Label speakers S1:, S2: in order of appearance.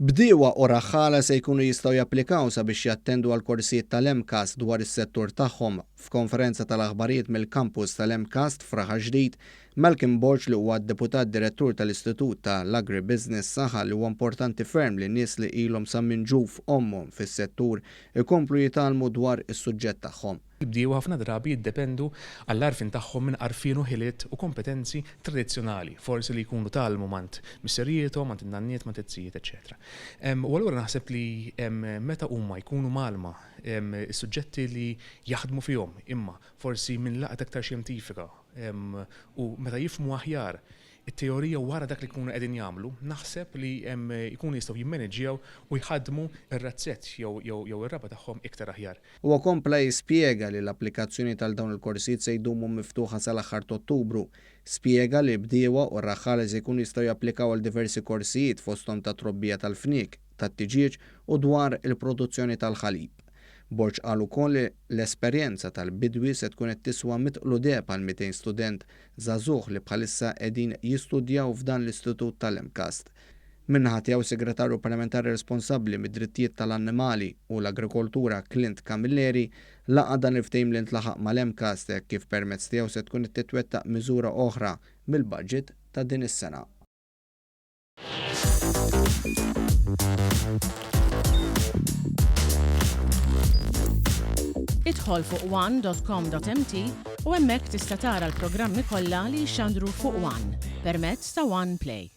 S1: Bdiewa u raħħala se jkunu jistgħu japplikaw sabiex jattendu għal korsijiet tal-MCAST dwar is-settur tagħhom. F'konferenza tal-aħbarijiet mill-kampus tal-MCAST f'Raħal Ġdid, Malcolm Borg li huwa d-Deputat Direttur tal-Istitut ta' l-Agribusiness saħaq li huwa importanti ferm li nies li ilhom sa minn ġuf ommhom fis-settur ikomplu jitgħallmu dwar is-suġġett tagħhom.
S2: Il-bdiewa ħafna drabi jiddependu għall-għarfien tagħhom minn għarfien u ħiliet u kompetenzi tradizzjonali, forsi li jkunu tgħallmu m'għand missirijiethom, m'għand in-nanniet, m'għand iz-zijiet, eċċetera. U allura naħseb li meta huma jkunu mgħallma s-suġġetti li jaħdmu fihom imma forsi minn laqgħat aktar xjentifika, U meta jifhmu aħjar it-teorija wara dak li jkunu qegħdin jagħmlu, naħseb li jkunu jistgħu jimmaniġġjaw u jħaddmu r-razzett jew ir-raba' tagħhom iktar aħjar.
S1: Huwa kompla jispjega li l-applikazzjonijiet għal dawn il-korsijiet se jdumu miftuħa sal-aħħar t'Ottubru. Spjega li bdiewa u raħħala se jkunu jistgħu japplikaw għal diversi korsijiet fosthom ta' trobbija tal-fniek, tat-tiġieġ u dwar il-produzzjoni tal-ħalib. Borg qal ukoll li l-esperjenza tal-bidwi se tkun qed tiswa mitqlu deheb għal 200 student żagħżugħ li bħalissa qegħdin jistudjaw f'dan l-istitut tal-MCAST. Min-naħa tiegħu s-Segretarju Parlamentari responsabbli mid-drittijiet tal-annimali u l-agrikoltura Clint Camilleri laqa' dan il-ftehim li ntlaħaq mal-MCAST hekk kif permezz tiegħu se tkun qed titwettaq miżura oħra mill-budget ta' din is-sena.
S3: Idħol fuq one.com.mt u hemmhekk tista' tara l-programmi kollha li jixxandru fuq One permezz ta' One Play.